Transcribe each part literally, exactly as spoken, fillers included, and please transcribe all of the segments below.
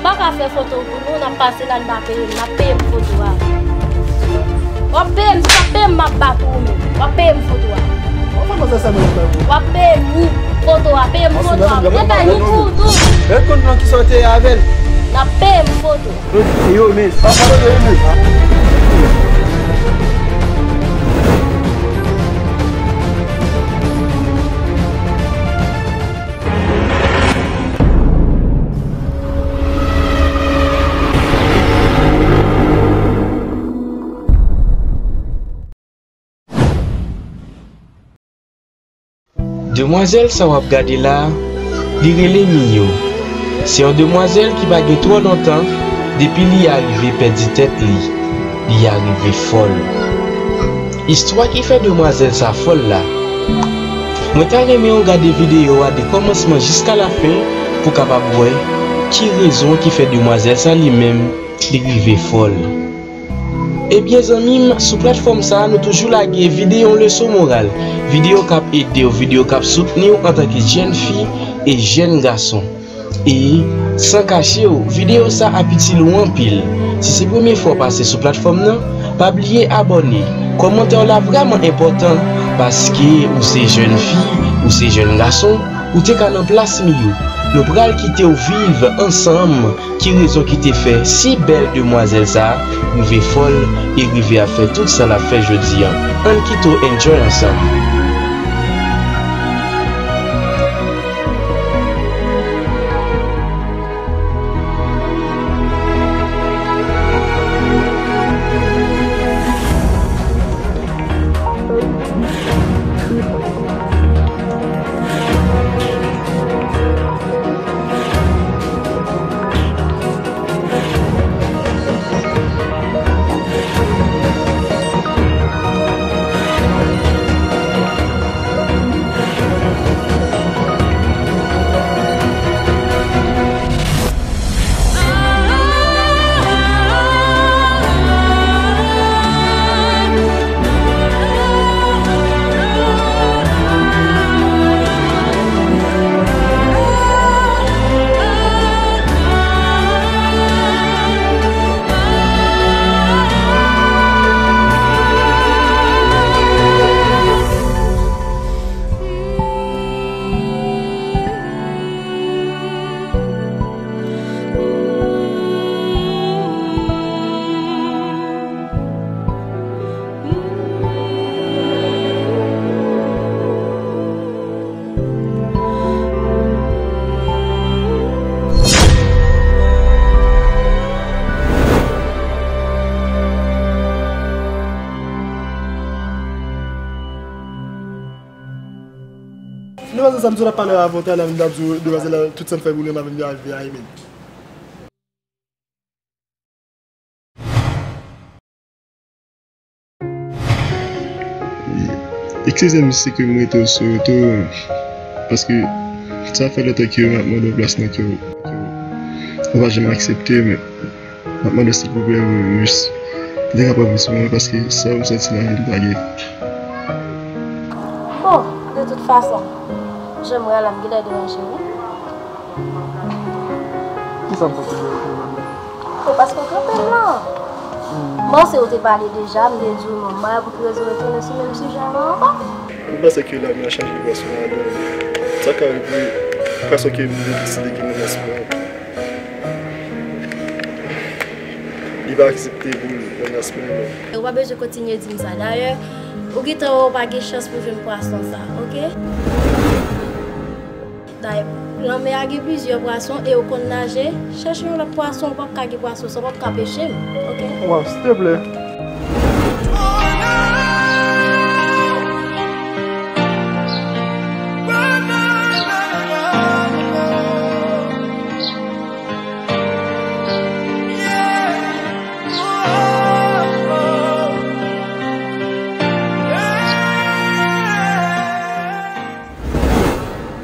Pa ka fè foto pou nou, n ap pase la, n pa peye m, n ap peye m foto a. W ap peye m, si w ap peye m, m ap bat ou menm. W ap peye m foto a. Ou fè konsa sa mwen fè pou ou. W ap peye m foto a, peye m foto a. Mwen bay ou tou, tou. Mwen konn nan kisa w te ye avè l. N ap peye m foto. Yo, men. Demwazèl sa w ap gade la a, li rele Miyo. Se yon demwazèl ki pa gen twò lontan depi li arive pèdi tèt li. Li arive fòl. Istwa ki fè demwazèl sa fòl la. Mwen ta renmen w gade videyo a de kòmansman jiska lafen pou w kapab wè ki rezon ki fè demwazèl sa li menm li rive fòl. Ebyen zanmi m, sou platfòm sa a, nou toujou lage videyo leson moral, videyo k ap ede w, videyo k ap soutni w antanke jèn fi e jèn gason. E, san kache w, videyo sa ap itil ou anpil. Si se premye fwa w pase sou platfòm nan, pa bliye abòne. Kòmantè w la vrèman enpòtan, paske ou se jèn fi, ou se jèn gason, ou te ka nan plas Miyo. Nou pral kite w viv ansanm ki rezon ki te fè si bèl demwazèl sa a rive fòl e rive ap fè tout sa l ap fè jodi a. Ann kite w enjoy ansanm. Demwazèl sa m sot ap pale avè w talè a, m t ap di w demwazèl la, tout sa m fè pou li, m ap vin rive a, men. Eskize m si ke m rete w sou wout ou, paske sa fè lontan ke m ap mande w plas nan kè w, ou pa janm aksepte, men m ap mande w silvouplè, jis, pou te ka pran plis pou mwen, paske sa m santi la, m pa gen. Bon, de tout fason, jan m wè a la, m genlè deranje w, wi. Kisa m fè pou deranje w la menm? Bon, paske w kanpe m lan. M panse ou te pale deja, m te di w non, m pa wè pou ki rezon retounen sou menm sijè an lan ankò. M panse ke lame a chanje pwason ladan l. Sa ka rive pwason ke m te deside ke m nan sou mwen. Li pa aksepte pou l nan sou mwen. Ou pa bezwen kontinye di m sa. Dayè, ou gentan wè ou pa gen chans pou jwenn pwason sa, oke? Dayè, lanmè a gen plizyè pwason e ou konn naje. Chèche yon lòt pwason, ou p ap ka gen pwason sa, ou p ap ka peche m, oke? Waw, silteplè.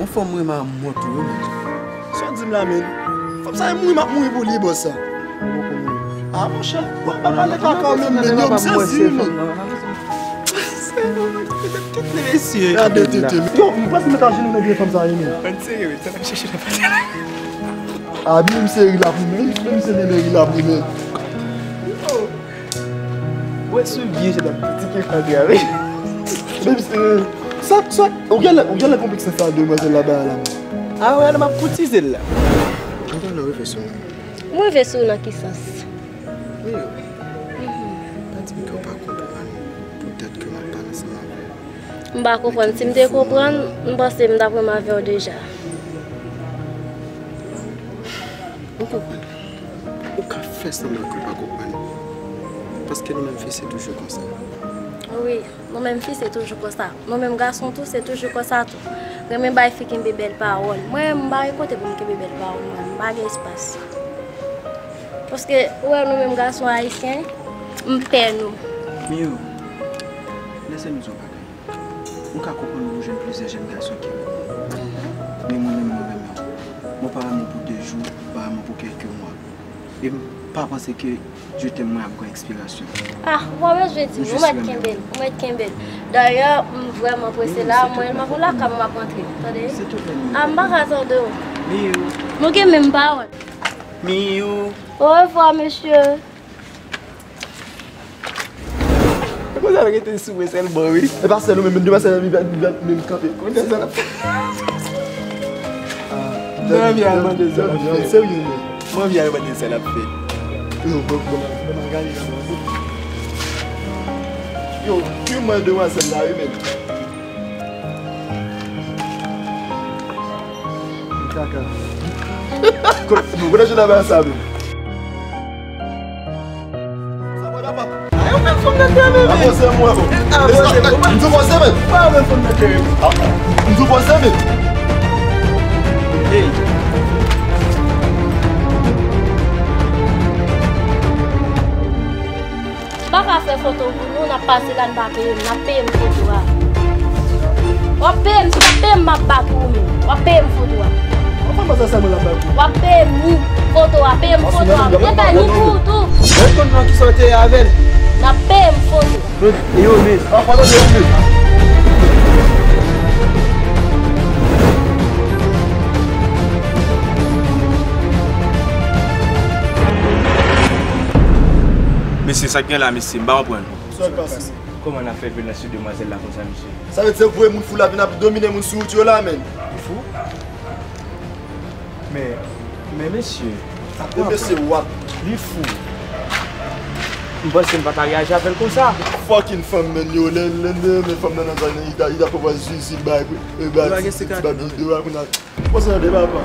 Yon fanm vrèman mò tou wi, men. Sa w di m la, men? Fanm sa e mouri m ap mouri pou li, bòs sa. A, monchè, w ap pale kaka w menm, men, yo, m sezi wi, men. Kite mesye. Gade tete. Yo, m panse m ta jwenn yon nèg fanm sa ye, men. Ann serye wi, sa n ap chèche nan pati la. A, men misye ri la pou mwen, men misye renmen ri la pou mwen. Mwen sou vye jèn ap kritike Fabien, wi. Men misye, sa, sa, ou genlè, ou genlè konplekse sa demwazèl la ba la. A, wè, m ap koutize l la. Mwen rive sou mwen. Mwen rive sou nan ki sans? Wi, wi. Pa di m ke w pa konprann poutèt ke m ap pale ansanm avè w. M pa konprann. Si m te konprann, m panse m t ap renmen avè w deja. Ou konprann? Ou ka fè sanblan ke w pa konprann. Paske nou menm fi, se toujou konsa. Wi, nou menm fi, se toujou konsa. Nou menm gason tou, se toujou konsa tou. Renmen bay fi kenbe bèl pawòl. Mwen, m pa gen kote pou m kenbe bèl pawòl, mwen. M pa gen espas. Paske, ou wè, nou menm gason ayisyen, m pè nou. Miyou, lèse m di w yon bagay. Mwen ka konprann ou jwenn plizyè jèn gason ki renmen w. Men mwen menm, mwen renmen w. Mwen pa renmen w pou de jou, mwen pa renmen w pou kèlke mwa. E m pa panse ke je t'aime mwen ap gen ekspirasyon. Ah, ou pa bezwen di m, ou mèt kenbe l, ou mèt kenbe l. Dayè, m vrèman prese la, mwen, m ap lakay mwen, m ap rantre, tande? Ah, m pa ka tande w. Miyou. Nou gen menm pawòl. Miyou. Orevwa, mesye. Konsa l rete sou mwen sèlman, wi. E pa sèl ou menm, men demwazèl nan li menm kanpe. Konn sa l ap fè. Mwen anvi al mande sèl ap fè. Serye, men. Mwen anvi al mande sèl ap fè. Yo, bon, bon, bon, bon, gade la, bon. Yo, ki mwen demwazèl la, wi, men. Kaka. Kote, kote je la sa, men. Ayo, men fanm nan tèren, men. Avanse, mwen, bon. Avanse, mwen. M tou panse, men. Pa wè fanm nan tèren. M tou panse, men. Hey. M pa ka fè foto pou nou, n ap pase la, n pa peye m, n ap peye m foto a. W ap peye m, si w pa peye m, m ap bat ou menm. W ap peye m foto a. Ou konn sa sèlman l ap bay kou. W ap peye m ni foto a, peye m foto a. Mwen bay ni pou ou tou. Mwen konn nan ki sa w te ye avè l. N ap peye m foto. Yo, men. Ah, pa tande yo, men. Mesye, sa k gen la, mesye? M pa konprann. Sa k pase? Kòman n ap fè vyolan sou demwazèl la konsa, mesye? Sa vle di se voye moun fou la vin ap domine moun sou wout yo la, men. Fou? Men, men mesye, sa pran. Mesye, w ap. Li fou. M panse m pa ka reyaji avè l konsa. Fucking fanm, men, yo, lè, lè, lè, men fanm nan, nan zòn nan, li ta, li ta pran zizi, bay, e, bay, ti, ti, ti, bay, videyo a, kounye a. Pase nan de papa.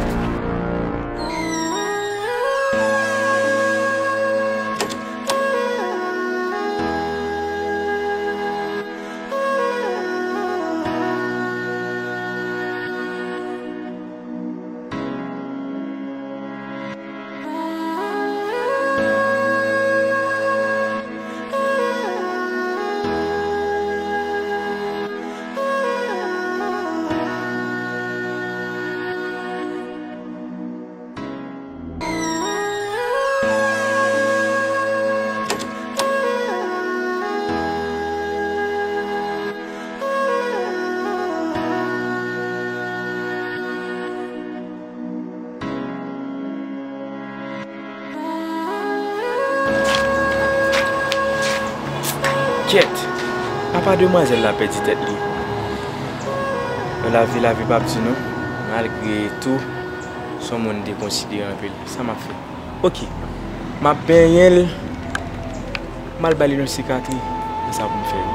Kèt! Apa demwazèl la pèdi tèt li? Bon, lavi, lavi p ap di non. Malgre tou, se yon moun m te konsidere anpil. Sa m ap fè? Oke. M ap benyen l. M al ba li yon sikatri. Se sa pou m fè wi.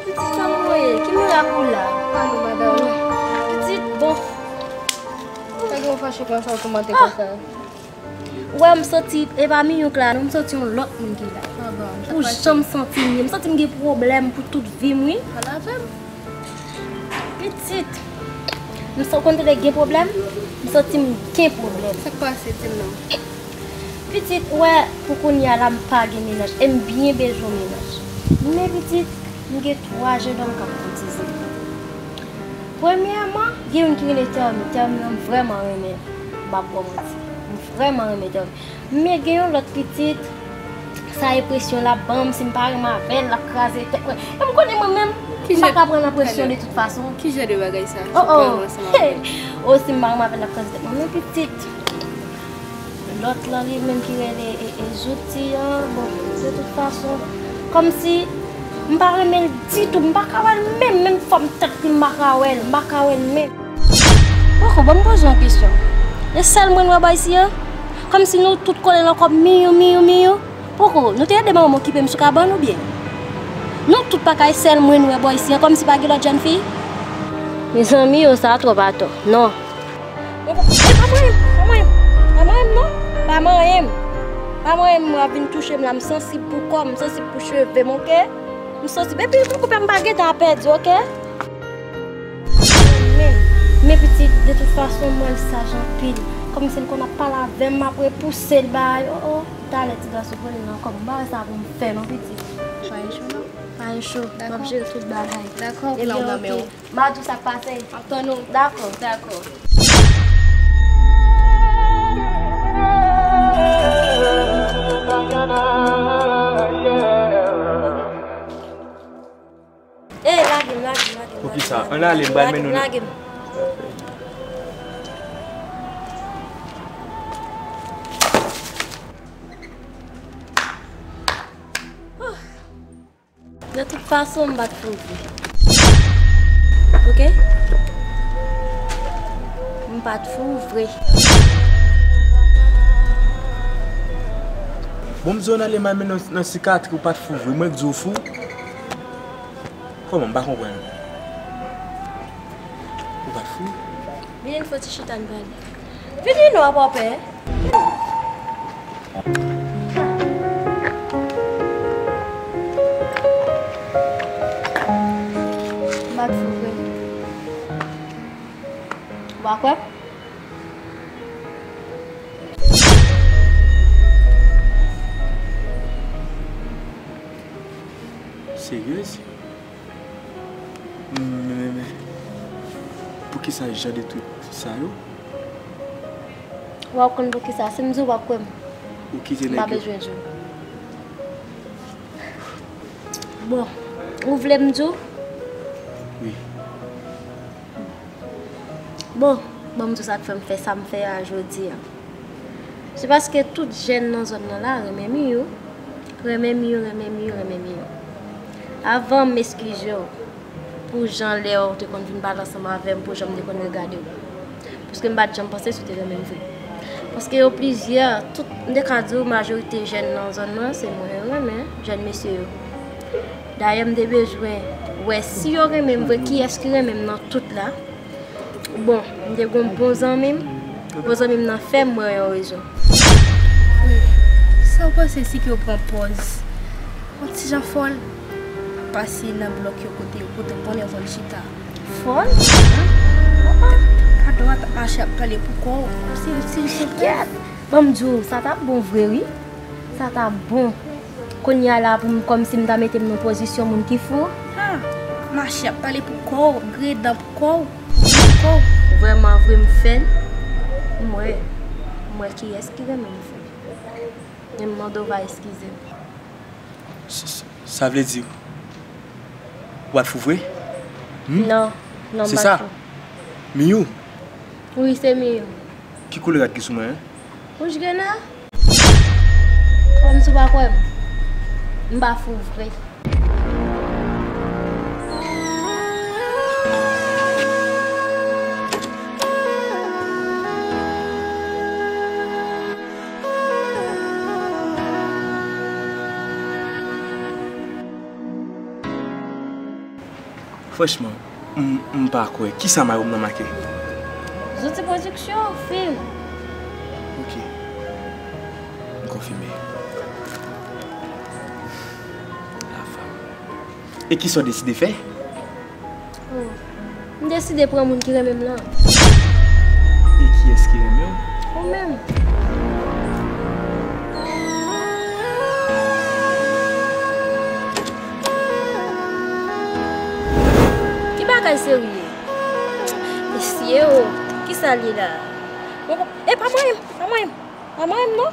Pitit, sa m voye? Ki mirak ou la? Pa non, madanm. Pitit, bon. Sa gen w fache konsa, w toumante konsa? Ou wè, m santi, e pa Miyou k la non, m santi yon lòt moun ki la. Ah bon, sa k pase? Pou jan m santi m ye, m santi m gen pwoblèm pou tout vi m, wi. Pale avè m. Pitit, m sa konn tande gen pwoblèm, m santi m gen pwoblèm. Sa k pase, di m non? Pitit, ou wè, pou kounye a la, m pa gen mennaj, e m byen bezwen yon mennaj. Men pitit, m gen twa jennonm k ap koutize m. Premyèman, gen youn ki rele Tèmi. Tèmi an, m vrèman renmen l. M p ap ba w manti. M vrèman renmen Tèmi. Men gen yon lòt pitit, sa enpresyon l ap ban m, si m pa renmen avè l, l ap kraze tèt mwen. E m konnen mwen menm, m pa ka pran nan presyon de tout fason. Ki jan de bagay sa? Oh, oh. Oh, si m pa renmen avè l, l ap kraze tèt mwen. Men pitit, lòt lan li menm ki rele e, e Zouti an, bon, de tout fason, kòmsi m pa renmen l ditou, m pa ka wè l menm, menm fòm tèt li m pa ka wè l, m pa ka wè l menm. Poko, ban m poze yon kesyon. E sèl mwen n wè bò isi an? Kòmsi nou tout kole nan kò m, miyou, miyou, miyou. Poko, nou te ede manman m okipe m sou kabann oubyen? Nou tout pa ka, e sèl mwen n wè bò isi an, kòmsi pa gen lòt jèn fi? Mezanmi, yo, sa twòp atò. Non. Poko, e pa manyen m, pa manyen m, pa manyen m non, pa manyen m. Pa manyen m, w ap vin touche m la, m sansib pou kò m, m sansib pou cheve m, oke? M sansib, epi poko, pè m pa gentan ap pèdi, oke? Men, men pitit, de tout fason, m wè l saj anpil. Kòmsi l konn ap pale avè m, m ap repouse l bay. Oh, oh, talè ti gason vole nan kò m. M pa wè sa pou m fè non, pitit. Pa gen cho non. Pa gen cho. M ap jere tout bagay. Dakò, m la w nan men w. M a di w sa k pase. M ap tann ou. Dakò. Dakò. Ey, lage m, lage m, lage m. Poukisa? Ann ale, m pral mennen w nan. Lage m. De tout fason, m pa t fou vre. Oke? M pa t fou vre. Bon, m di w ann ale, m al mennen w nan sikatri, ou pa t fou vre. Mwen k di w fou? Kòman? M pa konprann. Ou pa t fou? Vini, n fè ti chita, n pale. Vini non, apa w pè? M pa t fou vre. Ou pa kwè? Seryez? Men, men, men, poukisa jan de twit sa yo? W ap konn poukisa. Si m di w, w ap kwè m. Ou kite nèg yo. M pa bezwen di w. Bon, ou vle m di w? Wi. Bon, ban m di w sa k fè m fè sa m fè a jodi a. Se paske tout jèn nan zòn nan la renmen Miyou. Renmen Miyou, renmen Miyou, renmen Miyou. Avan m eskize w pou jan lè w te konn vin pale ansanm avè m, pou jan m te konn regade w. Paske m pa t janm panse si w te renmen m vre. Paske yo plizyè, tout, m te ka di w majorite jèn nan zòn nan, se mwen yo renmen, jèn mesye yo. Dayè, m te bezwen wè si yo renmen m vre, kiyès ki renmen m nan tout la. Bon, m te gon bon zanmi m. Bon zanmi m nan fè m wè yon rezon. Sa w panse si ke w pran pòz? Yon ti jan fòl. Pase nan blòk yo kote, kote w konnen w konn chita. Fòl? Gade w ap mache ap pale pou kò w. Kòmsi l ti yon sou kèt. Ban m di w, sa t ap bon vre, wi. Sa t ap bon. Kounye a la pou m, kòmsi m ta mete m nan pozisyon moun ki fou. Ha! Mache ap pale pou kò w, gredan pou kò w, pou kò w. Vrèman vre m fè l. M wè, m wè kiyès ki renmen m vre. Men m mande w pa eskize m. S-, s-, sa vle di, w pa t fou vre? Hmm? Non, non, m pa t fou. Se sa? Miyou? Wi, se Miyou. Ki koulè rad ki sou mwen an? Wouj grena? Kòmsi w pa kwè m? M pa fou vre. Franchman, m, m pa kwè. Kisa Mayom nan make? Zouti Pwodiksyon, fim. Ok. M konfime. Lafanm. E kisa w deside fè? Oh. M deside pran moun ki renmen m lan. E kiyès ki renmen w? Ou menm. Ki bagay serye? Mesye o, kisa l ye la? Mwen pa, e pa mwen, pa mwen, pa mwen non.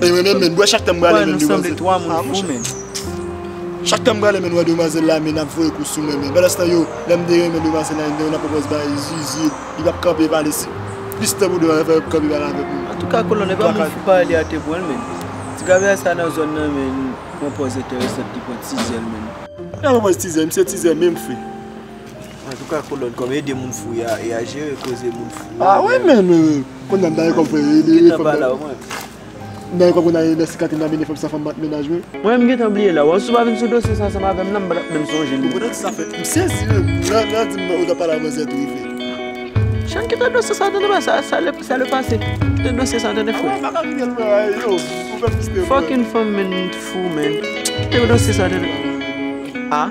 E mwen menm, men, bwè, chak tan m prale, men, nou sanble twa moun fou, men. Chak tan m prale, men, wè demwazèl la, men, ap voye kou sou mwen, men. Pandanstan, yo, lè m te renmen demwazèl la, men, yo, n ap pwopòz bay zizi, li p ap kanpe pale, se plis tan pou demwazèl fè kanpe pale avèk mwen. Antouka, kolonn, e pa moun fou parèy li a te pran l, men. Ti gravè sa nan zòn nan, men, pran pòz enteresan, li pran tizè l, men. Nan pran pòz tizè, misye tizè menm, frè. Antouka, kolonn, kòm ede moun fou, ya, ya jere koze moun fou. Ah, wi, men, men, men. Kounye a m ta gen kòb fè ede fanm nan. M ta gen kòb pou n al nan sikatri m ta mennen fanm sa fanm bat mennaj mwen. Mwen, m gentan bliye la. Wè, si w pa vin sou dosye sa ansanm avè m nan, m pa t ap menm sonje l. Ou konprann sa fèt? M sezi menm. Nan, nan di m ou t ap pale a manzè tou rive. Chan, kite dosye sa, tande, sa, sa le, sa le pase. Kite dosye sa, tande, frè. Ah, mwen pa ka kite l, frè, yo. Ou fè m plis ke frè. Fucking fanm, men, fou, men. Kite dosye sa, tande. Ah.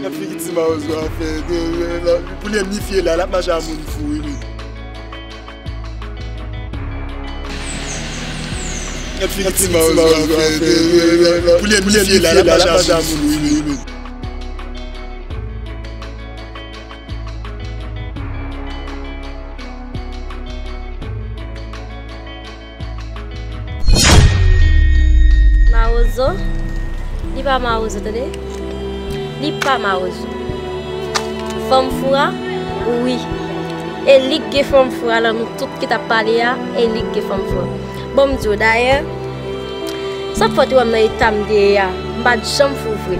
Gad figi ti mawozo a fè, de, de, la, pou l enmifye la, l ap mache a moun fou, wi, men. Gad figi ti mawozo a fè, de, de, de, pou l enmifye la, l ap mache a moun fou, wi, men. Mawozo, li pa mawozo, tande? Li pa mawozo. Fanm fou a, wi. E li k gen fanm fou a, lan nou tout ki t ap pale a, e li k gen fanm fou a. Bon, m di w, dayè, sa k fè w te wè m nan eta m te ye a, m pa t janm fou vre.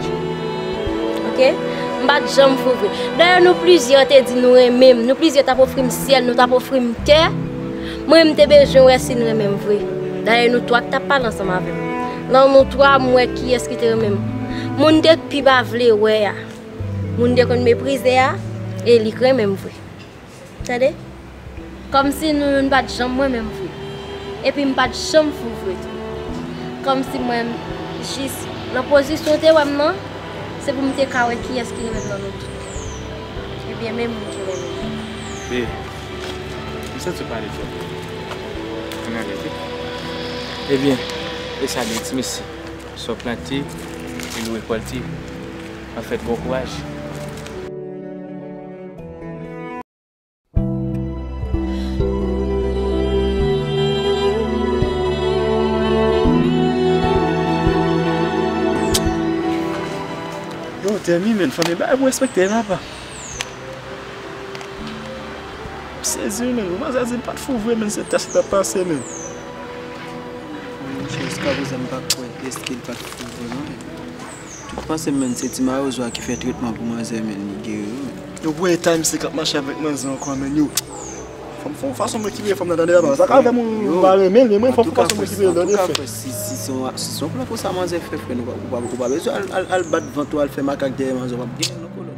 Oke? M pa t janm fou vre. Dayè, nou plizyè te di nou renmen m, nou plizyè t ap ofri m syèl, nou t ap ofri m tè. Mwen, m te bezwen wè si n renmen m vre. Dayè, nou twa ki t ap pale ansanm avè m. Lan nou twa, m wè kiyès ki te renmen m. Moun te pi pa vle wè a, moun te konn meprize a, e li k renmen m vre. Tande? Kòmsi nou youn pa t janm renmen m vre. Epi m pa t janm fou vre tou. Kòmsi mwen, jis nan pozisyon w te wè m nan, se pou m te ka wè kiyès ki renmen m nan nou tout. Ebyen, men moun ki renmen m. Be, m santi w pale twòp. Ann ale, wi. Ebyen, e sa l ye, ti mesye. Sa w plante, e nou rekòlte. Anfèt, bon kouraj. Yo, Tèmi, men, fanmi, bagay pou respekte, papa. M sezi, men. Manzè di l pa t fou vre, men, se tès li t ap pase, men. Monchè, jiska prezan, m pa kwè èske l pa t fou vre, non, men. Tout panse m, menn, se ti mawozo a ki fè tretman pou manzè, menn, li geri wi, menn. Yo pou eta misye k ap mache avèk manzè ankò, menn, yo. Fò m fè yon fason m rekipere fanm nan, tande, papa. Sa ka fè moun pa renmen l, men mwen fò m fè yon fason m rekipere l, tande, frè. Si, si se yon, si se yon plan konsa manzè fè, frè, nou pa, ou pa, ou pa bezwen al, al, al bat vant ou, al fè makak dèyè manzè, w ap genyen l, non, kolonn.